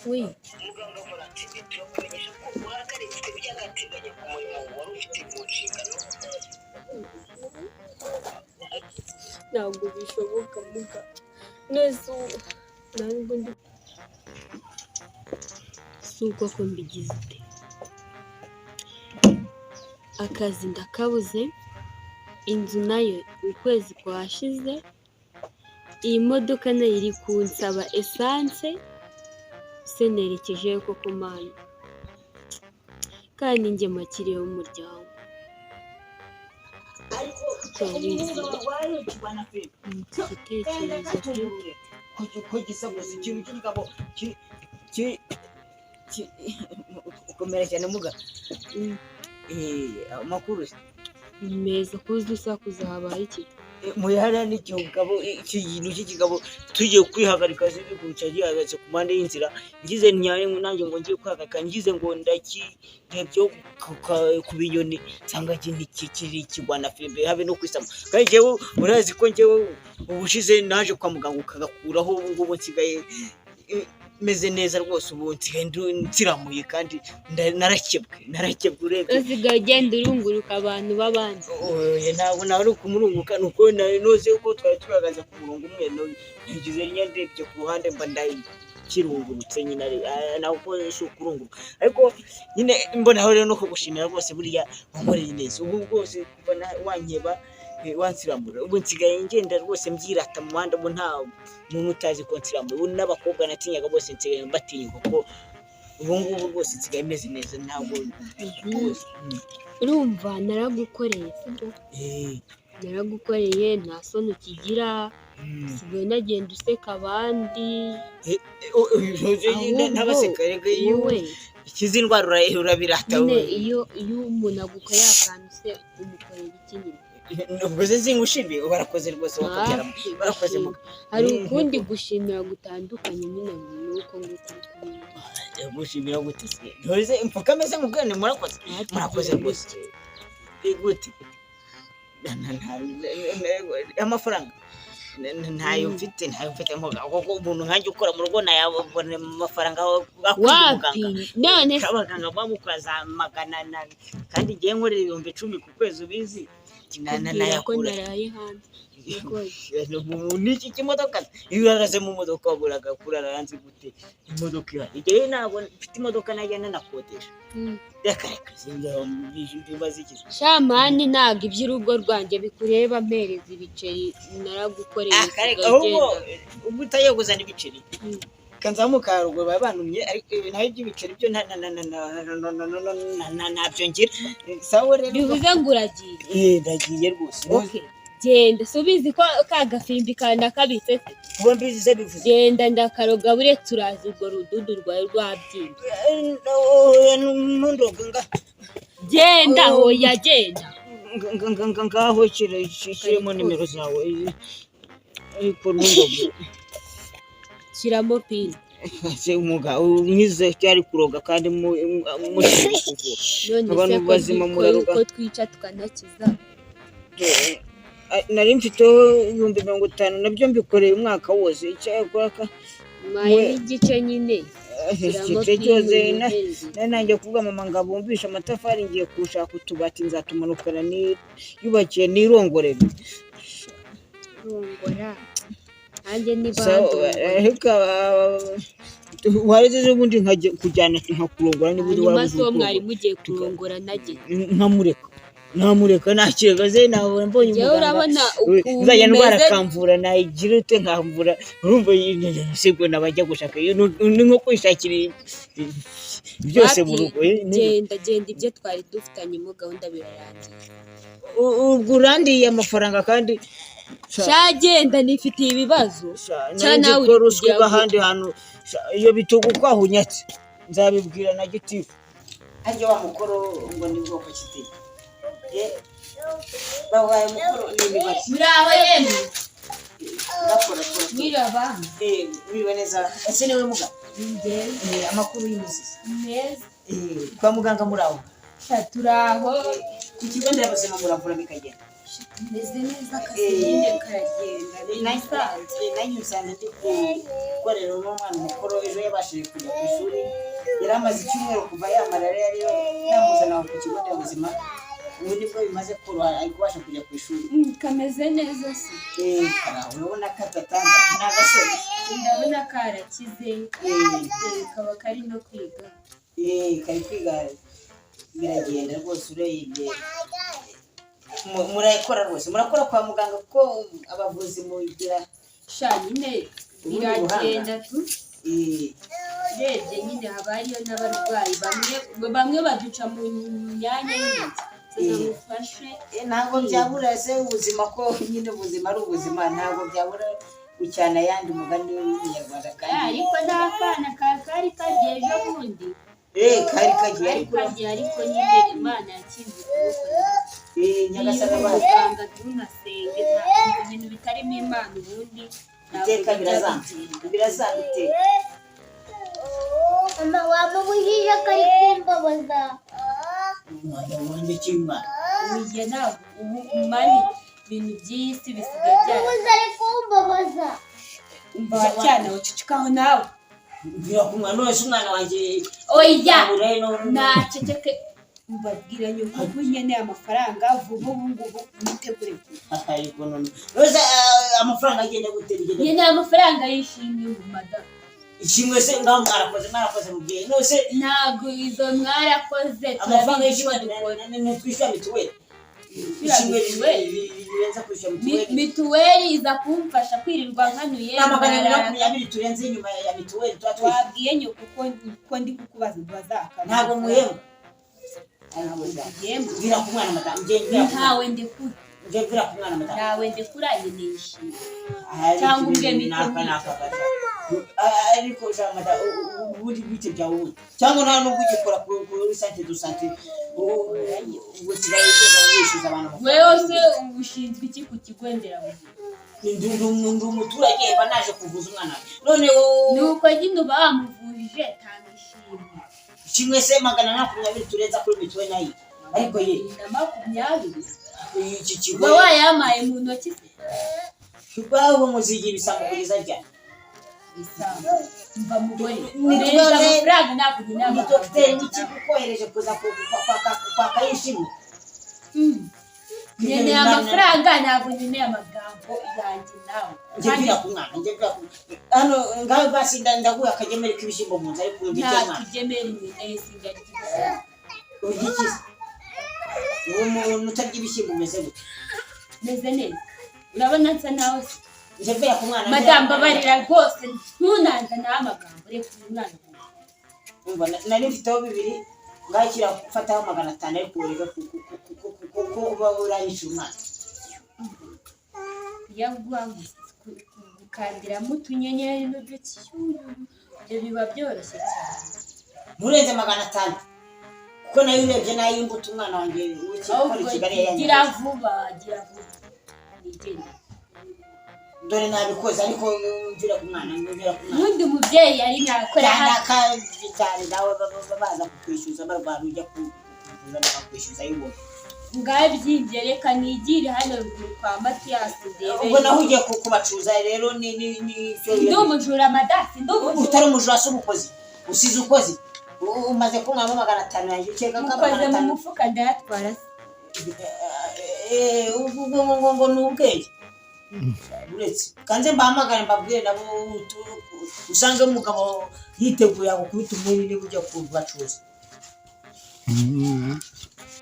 Oui. Muganga Valentine, turakumenyesha ko uhagaritswe by'agateganyo ku murimo wari ufite mu nshingano. Ntabwo bishoboka muga. Nese ubu ntabwo ndi, si uko ko mbigize ute? Akazi ndakabuze, inzu nayo ukwezi kwashize, iyi modoka nayo iri kunsaba essence. Se nerekejeyo koko Mana? Kandi njye makiriya w'umuryango. Urabizi, igitekerezo pe. Ko gisa gusa ikintu cy'ikigabo komera cyane muga. Amakuru se? Ni meza. Kuza usakuza, habaye iki? Muyahara n'ikigabo, ikintu cy'ikigabo tugiye kwihagarika ziri kuca gihagaze ku mpande y'inzira, ngize nyaye nanjye ngo ngiye kwihagarika, ngize ngo ndakirebye ku binyoni, nsanga kiri ikigwana firimbi habe no kwisama. Kandi njyewe urazi ko njyewe ubushize naje kwa muganga ukagakuraho, ubu ngubu nsigaye meze neza rwose. Ubu nsigaye nsiramuye kandi narakebwe, narakebwe urebye. Usigaye ugenda urunguruka abantu b'abandi? Oya, ntabwo nawe ari ukumurunguka, ni uko noze ko twari tuhagaze ku murongo umwe, nagize rimwe ndebye ku ruhande mba ndakirungurutse nyine, ntabwo si ukurunguruka, ariko nyine mbonaho rero no kugushimira rwose. Buriya wankoreye neza. Ubu rwose kuva wankeba, wansiramura, ubu nsigaye ngenda rwose mbyirata mu muhanda. Ubu nta muntu utazi ko nsiramura. Ubu n'abakobwa natinyaga bose nsigaye mbatinya, kuko ubu ngubu rwose nsigaye meze neza, ntabwo rwose. Urumva naragukoreye, sibyo? Naragukoreye, nta soni ukigira, usigaye unagenda useka abandi. Ahubwo ntabaseka reka, iyo wowe ikiza indwara urabirata. Nyine Wowe. iyo umuntu agukoreye akantu se, umukorera iki nyine? Ubwo se singushimiye? Warakoze rwose, wakabyara. Hafi Warakoze. gushima. Hari ukundi gushimira gutandukanye nyine n'uko nguko uri kubivuga. Gushimira gute se? Ntuzi mfukame se nkubwire murakoze, murakoze rwose? Gute? Amafaranga ntayo mfite, ntayo mfite mvuga kuko umuntu nkanjye ukora mu rugo nayabona amafaranga akwiye Wapi. umuganga? None se Abaganga bamukora za magana kandi ngiye nkorera 10,000 ku kwezi, ubizi kubwira ko nayakura. naraye hanze. Niki kimodoka? Iyo uhagaze mu modoka waburaga kurara hanze gute imodoka ihari? Igihe ntabwo mfite imodoka, najya nanakodesha. Reka reka, bimaze iki? Sha man, ntabwo iby'urugo rwanjye bikureba. Mpereza ibiceri, naragukoreye. Akareka. Usigaye Ahubwo ugenda. ubwo utagiye kuzana ibiceri, kanzamuka haruguru baba bantumye, ariko naho iby'ibiceri byo ntabyo ngira. Sawa rero. Bivuze ngo uragiye? Eh, ndagiye rwose. Okay. Genda, si ubizi ko ka gafimbi nakabitse se? Kuba mbizi se bivuze? Genda, ndakaroga bure, turaza urwo rududu rwawe rwabyimba. Ntundoge nga. Genda, hoya, genda. Ngaho shyiremo nimero zawe, ariko ntundoge. Shyiramo PIN. Se umuga mwize cyari kuroga kandi mushinzwe kuvura None abantu se ko bazima muraroga. ko twica tukanakiza? Nari mfiteho 50,000, nabyo mbikoreye umwaka wose, icyakora Maye n'igice nyine. Shyiramo igice PIN cyose uyohereze. Nari nangiye kuvuga mama ngo abumbishe amatafari, ngiye kushaka utubati nzatumanukana niyubakiye nirongorere. Rongora nanjye niba So, ariko wareze ubundi nkajya kujyana nkakurongora niba uri hanyuma warabuze si uwo mwari ukurongora. Mugiye kurongora najye? Nkamureka, namureka nakirega ze nabona mbonye Njyewe umuganga urabona ukuntu nzajya ndwara umeze. Akamvura, nayigira ute nkamvura? Urumva sibwo nabajya gushaka, iyo ni nko kwishakira byose mu Wapi, rugo. genda, genda, ibyo twari dufitanyemo gahunda birarangiye. Ubwo urandiye amafaranga kandi Sha genda, nifitiye ibibazo. Cya nzi nawe ko uri ruswa kugira iba ngo ahandi hantu. Sha, iyo bitugu kwahunyatse nzabibwira na gitifu. Harya wa mukoro ngo ni bwoko ki? Babaye mukoro ni imibare. Muri aho yemwe? Bakora kora. Mwiriwe abana. Wiriwe neza. Ese niwe muga? Njyewe. Amakuru y'imizizi? Meza. Kwa muganga muri aho? Sha turi aho. Ku kigo nderabuzima muravura bikagenda? Meze neza, akazi nyine karagenda bisanzwe. Nanjye nsanze ndi gukorera uno mwana umukoro. Ejo yabashije kujya ku ishuri, yari amaze icyumweru kuva yamara yari yamuzana ku kigo nderabuzima. Ubu nibwo bimaze koroha, ari kubasha kujya ku ishuri. Kameze neza se? Karaho, urabona ko adatanga, ni agasore. Ndabona karakize. Kaba kari no kwiga. Kari kwiga, biragenda rwose urebye. Murakora rwose, murakora kwa muganga kuko abavuzi mugira Sha, nyine ubundi biragenda buhanga. Tu urebye nyine haba hariyo n'abarwayi bamwe bamwe baduca mu myanya y'intoki tugufashe. Ntabwo byabura se ubuzima, ko nyine ubuzima ari ubuzima, ntabwo byabura gucyana ayandi, umugani w'Umunyarwanda kandi. Ariko n'akana ka kari kagiye ejo bundi. Kari kagiye Kari ariko kagiye, ariko nyine Imana yakinze ukuboko. Nyagasani Niyo abaye muganga, ntunasenge ibintu bitarimo Imana ubundi ntabwo iteka bijya birazanga bigenda. Birazanga iteka. Mama, wamubujije ko ari kumbabaza. Umwana wanjye cy'Imana. Oya, ntabwo ubu mani ibintu by'iyi si bisigaye byara Wamubuze ari kumbabaza. Umva cyane, ucecekaho nawe. Mbwira ku mwana wese, umwana wanjye. Oya. Abura Naceceke, mbabwira nyuma ubu nkeneye amafaranga vuba ubu ngubu, mwitegure. Ariko none rwose, amafaranga agenda gute, bigenda gute? Nkeneye amafaranga y'ishimwe mu madamu. Ishimwe se? Ngaho mwarakoze, mwarakoze mubyeyi, nose Ntabwo izo mwarakoze amafaranga turabizi y'ishimwe ko dukora. ntitwishyura mituweli? Twishyura Ishimwe mituweli. rirenze kwishyura mituweli. Mituweli iza kumfasha kwirirwa nkanuye Ni magana abiri nkarara. makumyabiri turenze inyuma ya mituweli tuba twishyura. Wabwiye nyoko ko ndi kukubaza ngo bazakaba. Ntabwo muhemba. Muhemba. Mbwira ku mwana madamu, njye mbwira ku mwana. Ntawe ndekura. Njye mbwira ku mwana madamu. Ntawe ndekura, nkeneye ishimwe. Ariko Cyangwa ubwe ibintu mite naka mwica. naka gaca. Ariko jean madamu, ubundi bite byawe ubundi, cyangwa nta nubwo ugikora kuri centre de santé, ubu usigaye ugenda wishyuza abantu amafaranga? Wewe se ushinzwe iki ku kigo nderabuzima? Ndi umuturage, mba naje kuvuza umwana wanjye. None wowe Ni uko nyine uba wamuvurije, tanga ishimwe. Kimwe se 420 turenza kuri mituweli nayo, ariko ye 220. Iki kigo Uba wayamaye mu ntoki se? Babo muzigira ibisambo kugeza ryari? Ibisambo? Mva mugore. Ni Mpereza amafaranga, ntabwo nkeneye Ni amafaranga. dogiteri w'ikigo ukohereje kuza kwaka yishimwe. Nkeneye amafaranga, ntabwo nkeneye amagambo yanjye nawe. Njye mbwira ku mwana, njye mbwira ku hano ngaho basi, ndaguha akagemeri k'ibishyimbo mu nzu, ariko urya Nta icyo mwana. tugemeri nkeneye, sinjya ry'ibishyimbo. Urya iki se? Uwo muntu utarya ibishyimbo umeze gute? Meze neza, urabona nsa nawe se? Njye mbwira ku mwana. Madamu, mbabarira rwose, ntunanzaneho amagambo, reka uyu mwana wanjye. Umva, nari mfiteho bibiri, ngakira gufataho 500, ariko ureke kuko uba uranyishyura umwana. Yaguha gukandiramo utunyenyeri n'uduki, ibyo biba byoroshye cyane. Nturenze 500, kuko nayo urebye n'ay'imbuto umwana wanjye w'ikikora Ahubwo i Kigali gira yayanyaze. vuba, gira vuba nigende. Dore nabikoze, ariko mvira ku mwana, mvira ku mwana. Ubundi umubyeyi yari nakora Cyane hano. Akazi cyane nawe baza kukwishyuza barwara, ujya kuvuza bakakwishyuza y'ubuntu. Ngabyimbye, reka nigire hano ruguru kwa Matiyasi ndebe. Ubwo naho ugiye kubacuza rero ni Ndi umujura madasi? Ndi umujura? Utari umujura se umukozi usize ukozi? Umaze kunywamo 500 yanjye, ukeka ko Mukoze magana mu atanu mufuka ndayatwara se? Ubwo ngo ni ubwenge. Uretse kanze mbahamagare mbabwire nabo, usange umugabo yiteguye agukubita umwiri niba ujya kubacuza.